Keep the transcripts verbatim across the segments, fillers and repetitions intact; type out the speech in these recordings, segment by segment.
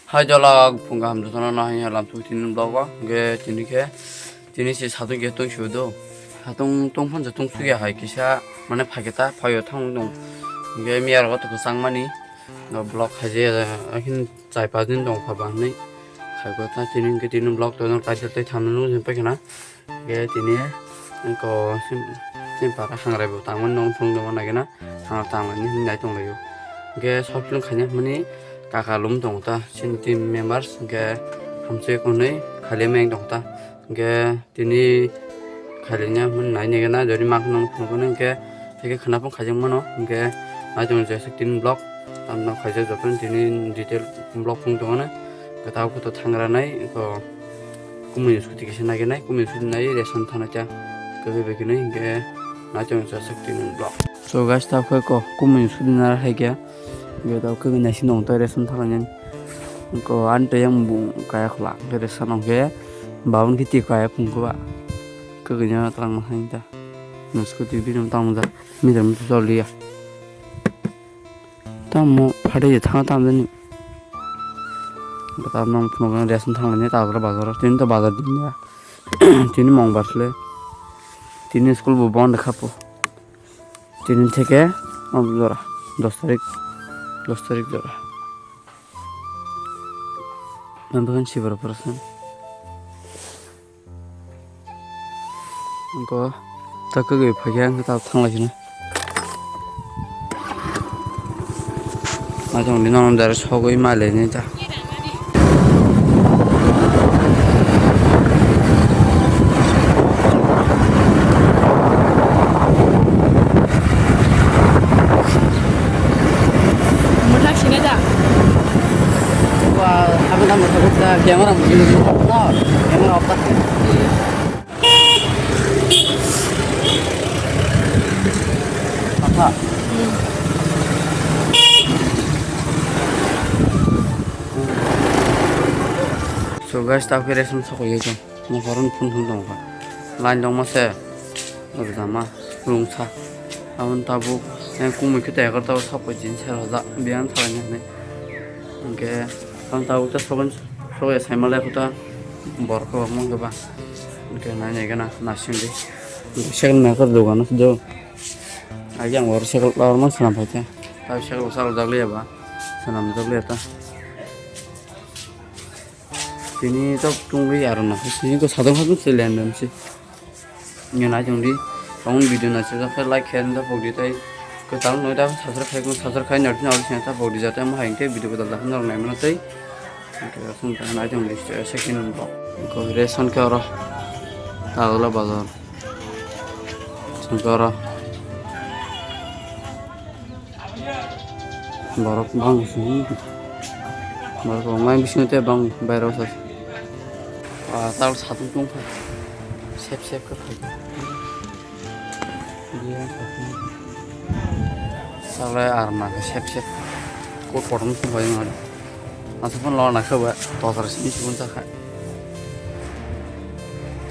Hai jolak phunga hamjwk no nahai lamsuk tini vlog o. Hwnkhe tini khe tini se satung khe tungsio do. Satung tungphang se tungsukya hai kisa mane phaikhe ta phaio thang tong. Hwnkhe miya rogo to kwchang mani. No vlog khaijaya, ahin chai pas din tong kha ba hinwi. Khaibo ta tini hwnkhe tini vlog to no kaisa tei thamno nung paikha na. Hwnkhe tini wngkha chini para hangrai bo tangmani nong phunuk tongma nai gana hangra tangmani hinwi nai tonglaio. Hwnkhe short film khaina hwnmani kaka lum tongo ta chini team members hwnkhe hamsui hwnwi khailai meng tong ta. Hwnkhe tini khailai hwnmani nai nai gana jori mak nong phunuk hwnkhe hwnkhe khwna phung khaijak mano hwnkhe nai tong jesa tini vlog tamno khaijak jotono tini detail vlog phung tongmani. Hwnkhe tabuk khe to thangra nai to. Kumui ni scooty kisa naigenai, kumui ni scooty nai ration thana cha. Kwbwi bai kwnwi hinkhe naichong cha sakti ni block. So guys, ta khe ko kumui ni scooty nara hai khe. Hinkhe ta kwbwi nai sino tei ration thana nani. Ko an tei yang bu kaya khla. Hinkhe ration hinkhe babun kiti kaya phung ko ba. Kwbwi nya tlang ma hai ta. Ni scooty bini tang ja. Mi jam tu choli ya. Tamo phatwi je thang tam jani. Bwtap nang phunuknani ration thanglaini Tagra bazaro. Tini to bazar din ya. Tini mongbar sle. Tini school bo bond khapo. Tini theke o jora dos tarik, dos tarik jora. Nang bagwi sibara pora san. Angko ta kwgwi phaikhe ang ta thanglai sino. Ajong di nang dare sogwi male ni ta. Muthak sini da. Wah, aku tak muthak, camera mungkin no, camera off tak. Apa? So guys, tak kira sem sok ya jom. Mohorno phone phone tongkha. Line tongma se. Rwjama rwngsa. Aboni tabuk, eh, kumui khe to egarota o sokoi chin se rwjak, biyang thalaini hinwi. Hinkhe aboni tabuk ta sokoi, sokoi saimale khe ta borok kwbangma wngkhe ba. Hinkhe nai nai gana nasingdi. Hinkhe second maker dogano se do. Agi ang oro cycle power ma swnam phaikhe. Tabuk cycle bo chalokjak liya ba. Swnamjak liya ta. Tini tok tungwi aro no. Tini ko sadok sadok se len len si. Nyo nai tong di. Tong video na se like khe da pok di tai. Ko tal noi da subscribe khai ko subscribe khai nor tin aro sin ta pok di jate mo hain te video ko dal da nor nai mano tai. Ko sun ta nai tong di second bo. Ko ration ke oro. Ta ola bazar. Sun ko oro. Borok bang sini. Borok rok mai bisingo tei bang bairo sa. Ah, tal satung tong kha. Sep sep kha phai. Dia satung. Salai arma sep sep. Ko korom sung bai ngal. Asa pun lo na kha ba. Totar sini sibun sa kha.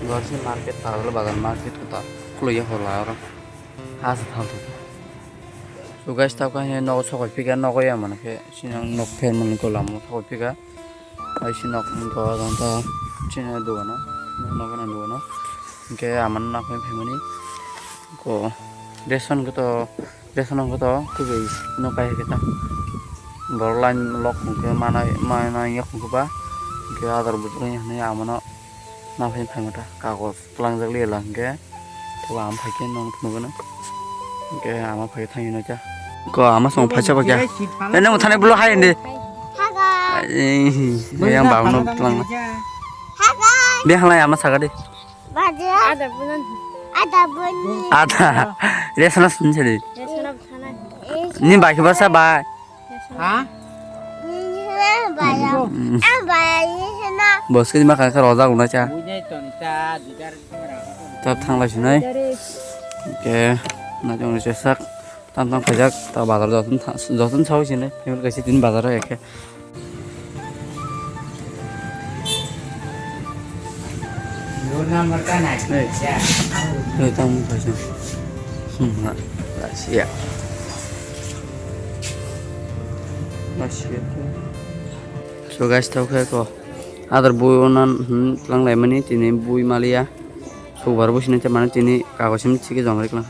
Gor si market ta, bazar market ta. Kulo ya hola ora. Asa thal thal. So guys, tabuk khe nogo sokoi phika, nogo ya mano khe sini ang nok pher mani ko lama sokoi phika. Hai si nok ni doga jang ta sini dogano, nok ni dogano. Hinkhe amano naphai phaimani ko ration khe to, ration khe to kwbwi nok kai khe ta. Bor line lok hwnkhe manai, manai yok hwnkhe ba. Hinkhe adar bujui hwnwi amano naphai phaimata kagoj. Twlangjak liya lang hwnkhe, tei ama phaikhe nong phunukgwno. Hwnkhe ama phaikhe thangwi naikha. Ko ama song phaisa phaikha. Eh, nang thani bolo hai hindi. Haga. Eh, yang bau no twlang. Haga. Be halai ama saga de. Baje. Ada bulan. Ada bulan. Ada. Dia sana sini sini. Dia sana sana. Ni bai ke basa bai. Ha? Bos ke ma kha rojak unai cha. Buinai ton cha, digar. Tap thang lai sinai. Ke na jong se sak. Tam tam khajak ta bazar jotun tha-, jotun sawi sinai. Family kaisi tin bazar hai ke. Roll number ka nai. Hey. Hey, tam khajak. Hmm, na. Rasia. Rasia. To guys, tau khe ko adar bui onan, hmm, tlang lai mani tini bui maliya. Subar bui sini te mani tini kago simi chike jong ri klang.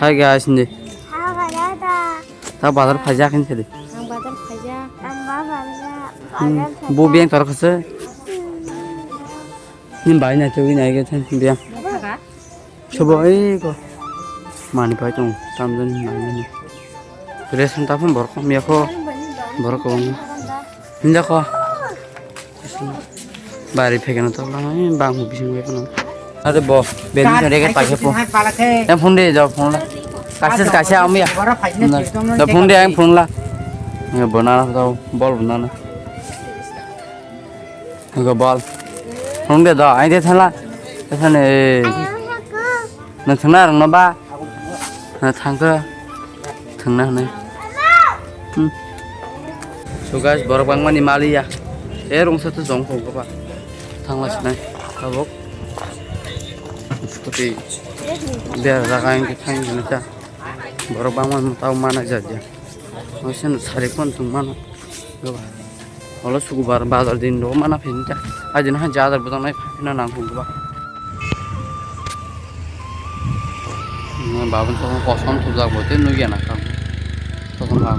Hi guys, hindi. Hi, guys. Ta bazar phaijak hin sidi. Ang bazar phaijak. Ang bazar phaijak. Hmm, bazar bu phaijak. Biang tor khase. Hmm. Nin bai na chogwi nai ge than biang. Biang thaka? Sobo ei ko. Mani pai tong, tamjani mani. Rest hwn ta phun borok kom ya kho. Borok kom. Hinda kho. Bari phekeno to bang, bang hu bising bai kono. Ade bo, beli sore ke pakai pho. Yang phone de, jawab phone la. Kaisa, kaisa ami ya. Da phone de, yang phone la. Ya, bona la, bol bona la. Ga bal. Phone de da, ai de thala. Thane. Nang thangna rang no ba. Na thangka. Thangna hwnai. Hmm. So guys, borok bangmani maliya. E rungsa to jong kho ba. Thangla sinai. Tabok. Scooty. Bera jaga ang thang ni ta. Borok bangmani tau mana jaja. Osen sari kon thung mano. Olo sukubar bazar din ro mana phin ta. Ajin ha jadar budang nai phina nang thung ba. Babun to kosom thujak bo te nugya na kam. Kosom ba.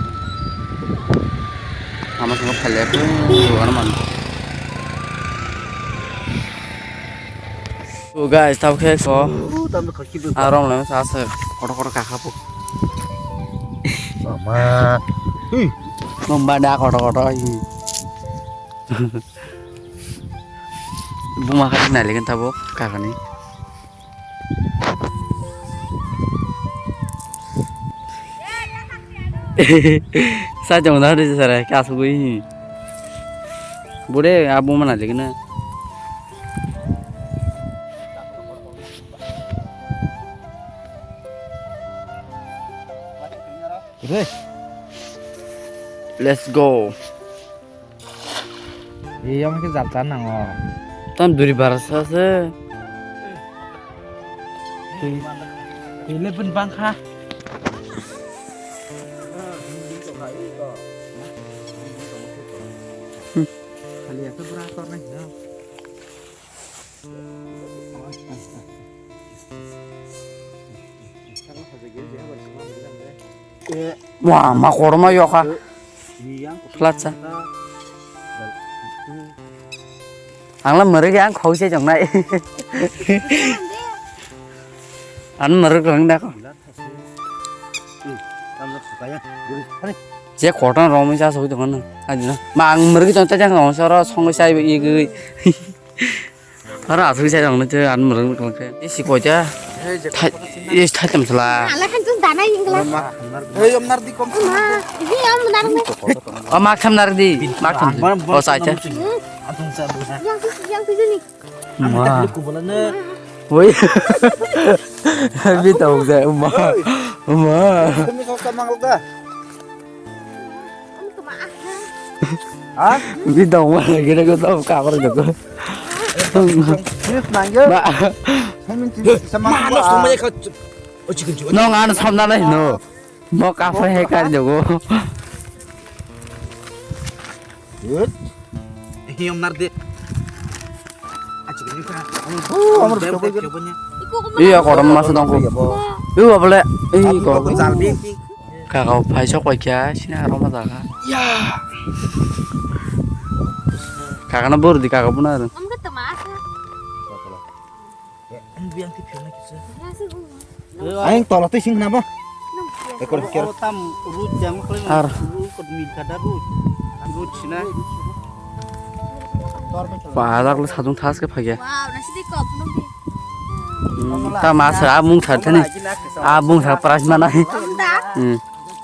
Ama song phale ko dugan man. O guys, tau khe ko. Arom le sa se kotor kotor kakha po. Mama. Hui. Mamba da kotor kotor hi. Buma kha nai legen tabo kakani. Sa jong da ri sara ka sugui. Bure abu mana legen na. Let's go. Ei, yang ke jat jat nango. Tam duri barasa se. Ei, ei, le pun bangkha. Hmm. Kali ya, tu berator nih, ya. Wah, ma korma yoka. Latsa. Angla merek yang kau se jong nai. An merek lang dah kau. Je kotan romi sa soi tongo na. Ajina. Ma ang mergi tong ta jang soro song sai igui. Aro asuk sai jang te an mergi tong te. Isi koita. Thai, is thai tam sala. Ala kan tus dana ingla. Hey, om nar di kom. Ma, ini om nar ni. O mak tham nar di. Mak tham. O sai te. Yang tu, yang tu ni. Ma. Woi. Bi tau ja ma. Ma. Kumi sosta mangal ka? Ha? Bi tau ma lagi na ko tau ka kor jago. Ini nangyo. Ma. Saya minta sama. Ma, no, sama ya kau. Oh, chicken, chicken. No, ngana samna lai no. Mo kafe he kar jogo. Good. Hi om nar de. Achi gani ka. Oh, amar Dem kau de kau. Kau punya. Iya, koram mas dong ko. Iya, boleh. Ih, kau. Kau jal bi. Kakao phai sok pai kya sini aroma jaga. Ya. Kakana bor di kakao puna. Om ke temasa. Ang biang ti phirna kisa. Aing tola twi sing nabo. Ekor kero. Tam rut jang khle. Ar. Rut kot min kada rut. Rut sina. Ba, dak le sadung thas ke phage. Wow, nasi di kop nung di. Hmm, ta mas a mung thar thani. A mung thar pras mana. Om da. Hmm.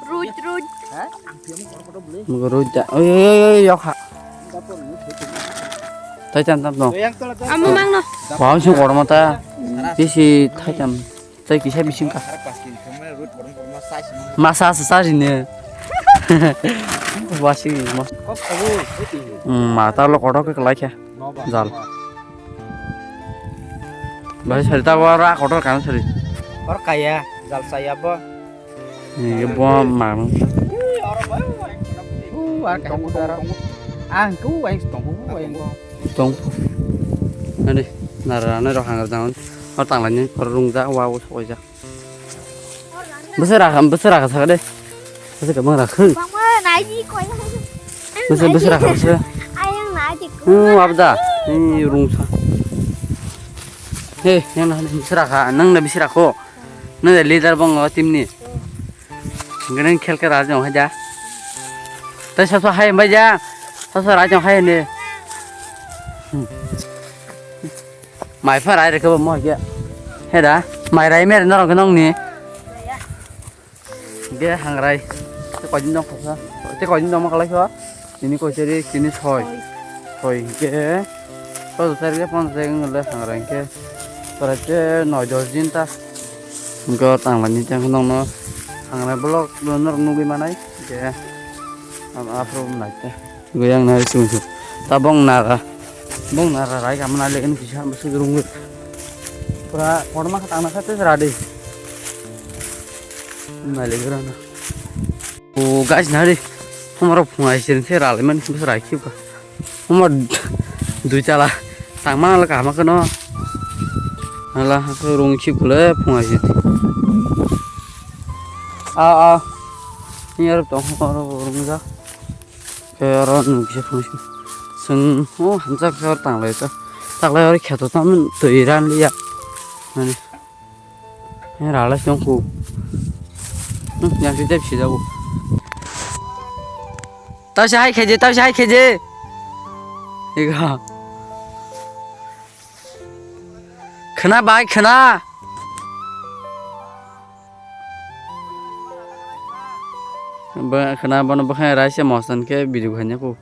Rut, rut. Mugo roi da. Oi, oi, oi, oi, yok ha. Tai tam tam no. Amo mang no. Wah, si kotor mata. Bisi tai tam. Tai kisa bising ka. Masa asa sari ne. Wasi ma. Hmm, mata lo kotor ke kelai khe. Jal. Bai sari ta wara kotor kan sari. Or kaya, jal saya bo. Ni bo mang. Uh, ar kamu dara. Ang ko ang tong ko ang ko. Tong. Ani nara nara rok hangar jangan. Hor tanglaini hor rungja wa wa soja. Bwswk rakha, bwswk rakha sakha de. Bwswk kabang rakha. Bangma naidi koi. Bwswk, bwswk rakha, bwswk. Ayang naidi. Hmm, abda. Hmm, rungsa. He, yang na bwswk rakha, nang na bisi rakho. Nang da leader bang o team ni. Nang khel khe rajong haja. Tai sa sa hai bai ja. Sa sa rajong hai ne. Hmm. Mai pha rai rwkhe bo mo khe. He da, mai rai mer norok nong ni. Ge hangrai. Te koi din dong kha. Te koi din dong ma kalai kho. Tini koi tarik, tini soi. Soi ke. Soi tarik le pon tarik ngle hangrai ke. Pore te noi dos din ta. Go tang la ni tang nong no. Hangrai blog do norok nugui manai. Ge. Am afro nai te. Guyang nai sung sung. Ta bong nara. Bong nara rai kamna le en kisa bwswk rungwi. Pura kotorma kha tangna kha te radi. Nai le grana. O guys nari. Homaro phungai sir se ralai man bwswk rai khiba. Homar dui chala. Tangma la kama kano. Hala rung khib kule phungai sir. A a. Ni arab tong homaro rung ja. Khe oro nwng kisa phunukhe chwng o hamjak khe oro tanglai ta. Taklai oro kheto tamo twi ran liya. Mane. He ralai chong khu. Hmm, yang sijab sijabu. Tau sahai kheje, tau sahai kheje. Ega. Khna bai khna. Ba khna bono bwkhang raisa mosan khe video khaina kho.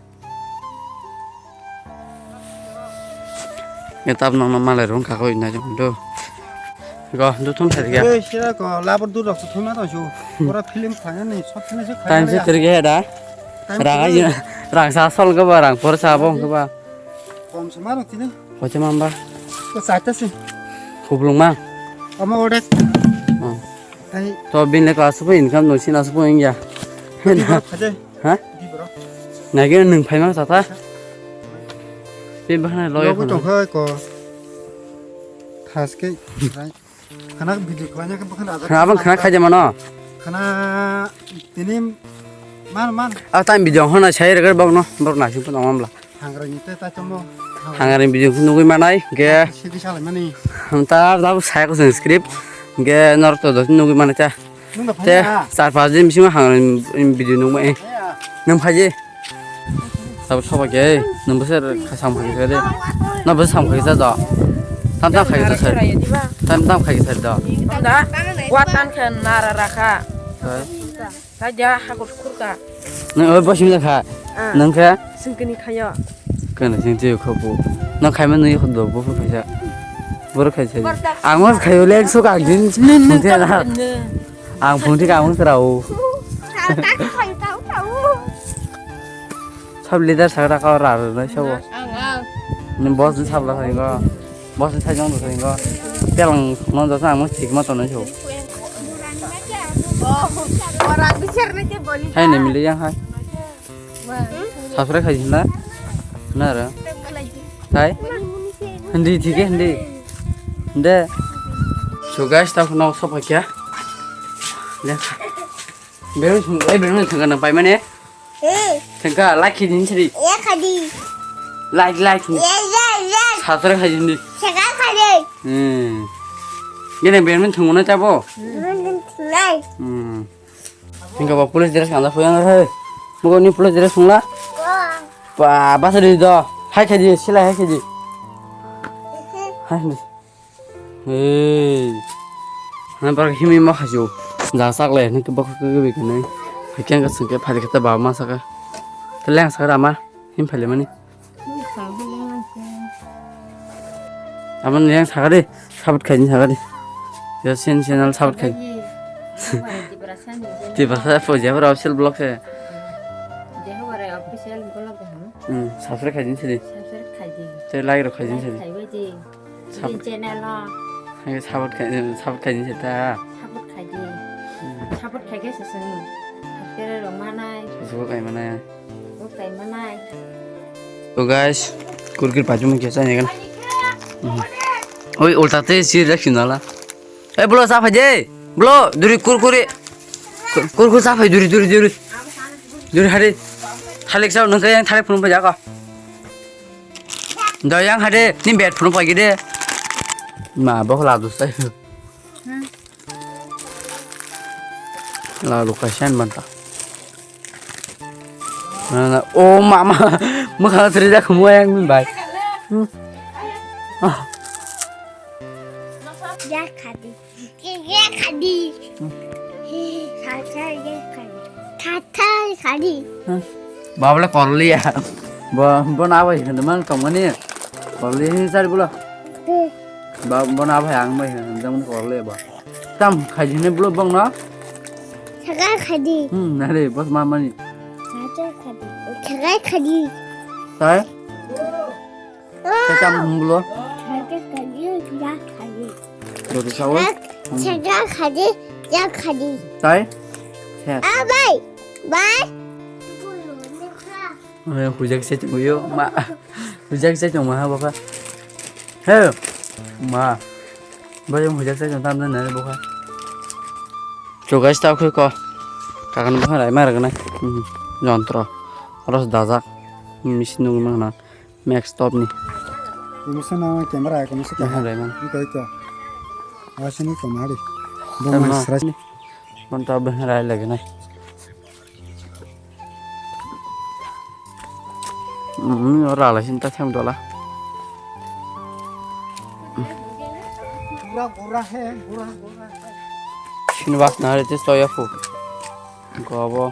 Nge tab nang nang malai rung kakoi na jong do. Go do thum thari ga. Ei sira ko labar dur rok thum na to su. Pura film khaina ni short film se khaina. Time se ya. Thari ga da. Time rang se ai rang sa sol ga ba rang por sa bong ga ba. Kom se maro tini. Koche mamba. Ko sa ta se. Khublung ma. Ama ode. Oh. Ai. To bin le ka supo income no sina supo ingya. Di bro, khade. Ha? Di bro. Nage nung phaima sa ta. Bin bahana loy. Logo khana. Tong khai ko. Thas ke. Khana video khlaina khe bwkhana ajak. Khana abang khana khaide mano. Khana tini man man. A time video hona sai regar bok no. Bok na sing pun amam la. Hangrani te ta chomo. Hangrani video nugui manai ge. Sidi salai mani. Hanta da sai ko script ge nor to do nugui manai ta. Nung da phai. Te char pas din bisingo hangrani video nugui mai. Nung phaji. Sabo soba ke nung bese khasam khai sa de. Na bese sam khai sa do. Tam tam khai sa. Tam tam khai sa do. Da. Watan khe nara rakha. Hai. Saja hakur kurka. Nang oi bosim da kha. Ah. Nang kha? Singkini khayo. Kana sing tei kho bu. Nang khai man nui kho do bu khaisa. Bor khaisa. Ang mas khayo lek so ka gin. Nung nung. Ang phung thik ang serao. Sab leader sagra ka ra ra nai sabo. Ang ang. Ni boss ni sabla sai go. Boss ni sai jong sai go. Telang no do sa mo thik ma to nai so. Orang bicara na ke boli. Hai ni mili yang hai. Subscribe khai na. Na ra. Hai. Hindi thik hai hindi. Hindi. So guys, ta no so pa kya? Berun sung, eh, berun sung kana pai mane? Eh. Thengka, like khidi sidi. Ya khadi. Like, like. Ya, ya, ya. Subscribe khidi. Subscribe khidi. Hmm. Gini berun thung mana chabo? Berun thung lai. Hmm. Thengka ba police dress kanda puyang he. Mugo ni police dress sungla? Wah. Ba, basa di do. Hai khidi, sila hai khidi. Hai khidi. Hey. Hana bar himi ma khajo. Ja sak le, nang ke bok ke be ke nai. Hakeng ka sengke phari kata ba ma saka. Te leng saka rama, him phale mani. Abang leng saka de, sabut khai ni saka de. Ya sen channel sabut khai. Tiprasa po jabra official vlog se. Hmm, subscribe khai din sidi. Subscribe khai din. Te like ro khai din sidi. Khai din. Sab- Din channel no. Hai, support khai, support khai din seta. Support khai din. Hmm. Support khai khe se sini. Subscribe rok manai. Subscribe khai manai. Subscribe khai manai. To guys, kurkure paithamu khe chani kan. Oi, ulta te sir rak sinala. Eh, bolo, cha phai de. Bolo, duri kurkure. Kur-, kurkure cha phai, duri, duri, duri. Duri hari. Thalik cha nang khe yang thalik phunuk phai jako. Da yang hari, ni bed phunuk phai de. Ma, bokla dusai. La luka shan banta. Na, na, oh, mama. Mukha sri dak mo yang min bai. Hmm. Ah. Ya khadi. Ya khadi. Hmm. Sa sa ya khadi. Tha tha khadi. Hmm. Babla korli ya. Bo, bo na bai hindu man kamani. Korli hin sar bula. Hmm. Ba, bo na bai ang bai hindu man korli ba. Tam khaidi ne blo bang na? Sagai khaidi. Hmm, nare, bos ma mani. Sagai khaidi. Sagai khaidi. Tai? Oh. Tai tam hum blo? Sagai khaidi, ya khaidi. Lo tu sawo? Sagai khaidi, ya khaidi. Tai? Yes. Ah, bye. Bye. Eh, hujak se tongyo, ma. Hujak se tongma ha bokha. He. Ma. Bo yang hujak se tong tam na bokha. To guys, ta khoi ko. Kakan bokha rai mar gana. Hmm. Jontro. Ros dajak. Machine nung mang na. Max top ni. Ini sana camera ya, kamu sih. Bokha rai man. Ini kayak itu. Awas ini kemari. Sama. Bokha sras. Manta bokha rai lagi na. Hmm, ora la sinta them dola. Gura gura he, gura gura he. Sini bas na re tes toya fu. Ko abo.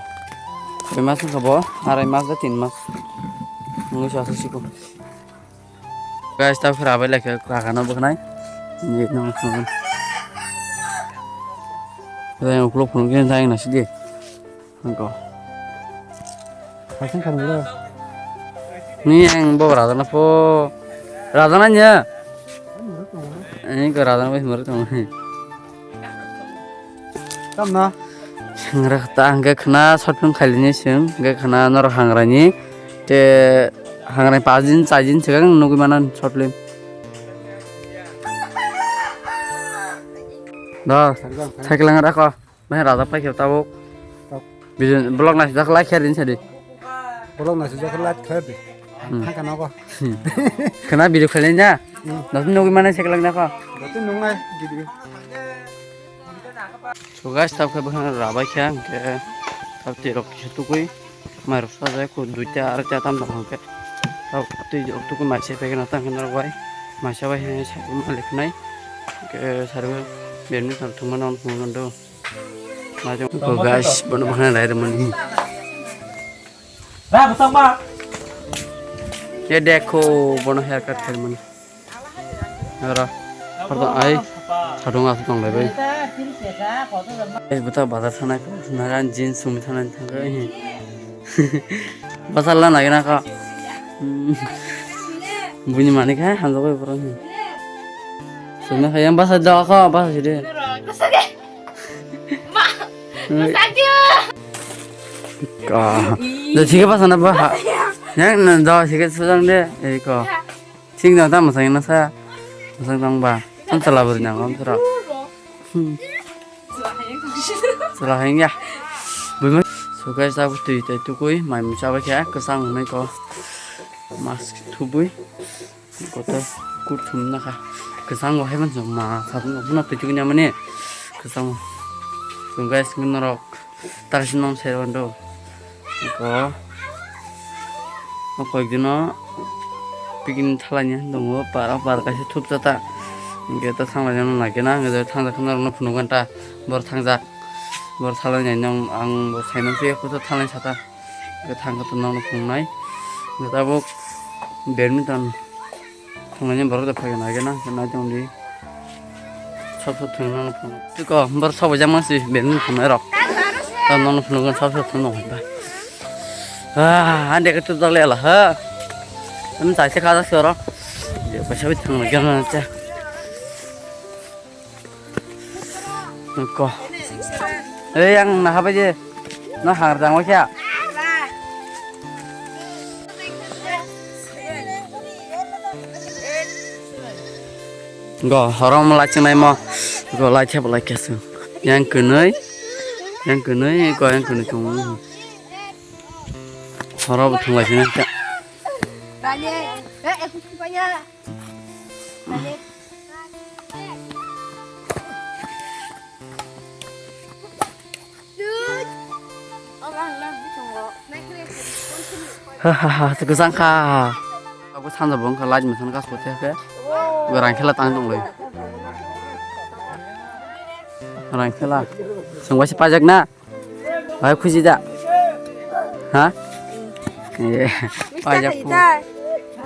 Dui mas ko bo, arai mas da tin mas. Ngi sa sa siku. Guys, ta phra bai lekha kakano boknai. Ni nang phun. Dai uklok phun ke dai na sidi. Angko. Hasan khan bro. Ni ang bo rajana po. Rajana nya. Ni ko rajana bai mur tong. Tamna. Sangra ta ang ke khna short film khailini sing ke khna nor hangrani te hangrai pas din char din sigang nugui manan short film. Da, thaikwlang rako. Mai rajak paikhe tabuk. Tok. Video vlog naisijak like share din sadi. Vlog naisijak like share di. Hmm. Thangka nogo. Hmm. Khna video khailai na. Hmm. Dati nugui mane seklang na kho. Dati nungnai video. So guys, tabuk khe bwkhano rabai khe ang khe tabuk twi rok kisa tukui. Mai rok sajai kho duita arta tam tam khe. Tabuk twi rok tukui mai se pekna tang khe norok bai. Mai sabai hai sai malik nai. Khe sarwi berni tam thwngma nang thwngma do. Majong ko guys, bono bwkhana lai rwmani. Ra bwtang ma. Ye dekho, bono haircut khaimani. Ora. Pardon, ai. Sadung asuk tong lai bai. Ai bwta bazar thanai, naran jeans sumi thanai thangai. Bazar la nai na ka. Buni mani khai hamjagoi borok ni. Sumna khai yang bazar da ka, bazar sidi. Ma. Hmm. Sakyo. Ka. Da thik ba sana ba. Yang na da thik sa jang de. Ei ko. Sing jang ta masang na sa. Masang tang ba. San chala bari na ngam sura. Hmm. Chala heng ya. Buma. So guys, ta twi tai tukui mai mucha ba kya kasang mai ko. Mask thubui. Kotor kuthum nakha. Kwchang bo haiman joma satung phano twichukni amani kwchang. Chwng guys, norok tarsi nom sai rondo. Ko o koikdino picnic thalaini tongo, para para kaisa thupsa ta. Hinkhe ta thanglaina nang khe na, hinkhe thangjakha norokno phunukgwanta. Bor thangjak, bor thalaini ang bo saiman se kusa thalai sata. Hinkhe thangkhe to norokno phunuknai. Hinkhe tabuk badminton. Thanglaini borok de phaiya nai gana, nai tong di. Sop sop thwng nang phung. Tiko, bor sop jang masi, ben phung nai rok. Ta nang phung nang sop sop thwng nang ba. Ah, ande ka tu dale la ha. Am sai se ka da soro. Je pa sabi thang la gana cha. Ko. Ei, ang na habai je. Na har jang wa kya? Go, horo mo lai chinai mo. Go lai thep lai kesu. Yang kwnwi. Yang kwnwi, go yang kwnwi tongo. Horo bo thang lai chinai ta. Ha ha ha, tei kwchang kha. Abo sanja bo wngkha light machine gas kote khe. Bo rang khela tang tong lai. Rang khela. Sungwa si pajak na. Hai khuji da. Ha? Eh, pajak.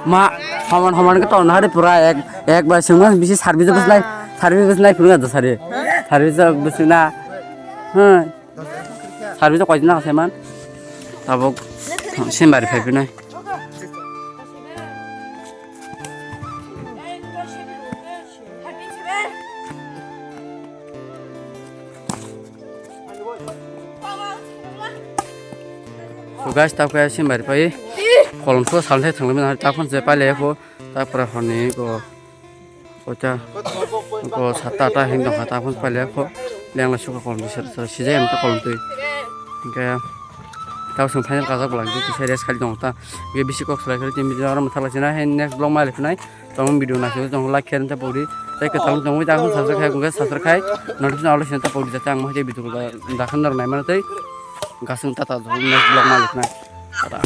Ma, homan homan ke ton hari pura ek ek bai sungwa bisi service bus lai. Service bus lai pura da sari. Service bus na. Ha. Service koi din na se man. Tabuk Sembari phai phinai. So guys, tabuk Sembari phai. Kolom so salthai thanglaimani, tabuk phone se pailai kho. Tabuk horni ko. Ocha, ko sata ta hing dong kha, ta phone paile ko lengla suka kolom di sir, sir, sijai ang ta kolom twi. Hingke ta song final kajak bwlai di kisa rest khali dong ta. Hingke bisi kok salai khali tin video aro mwthak lai sina, hai next vlog ma lai phinai. Tong video na sir, tong like, share, ta pori. Tei kwtal tong ta phone subscribe khai, hingke subscribe khai. Notification always ta pori jate ang mo video da khan dor nai mano tei. Gasung ta ta next vlog ma lai phinai. Tata.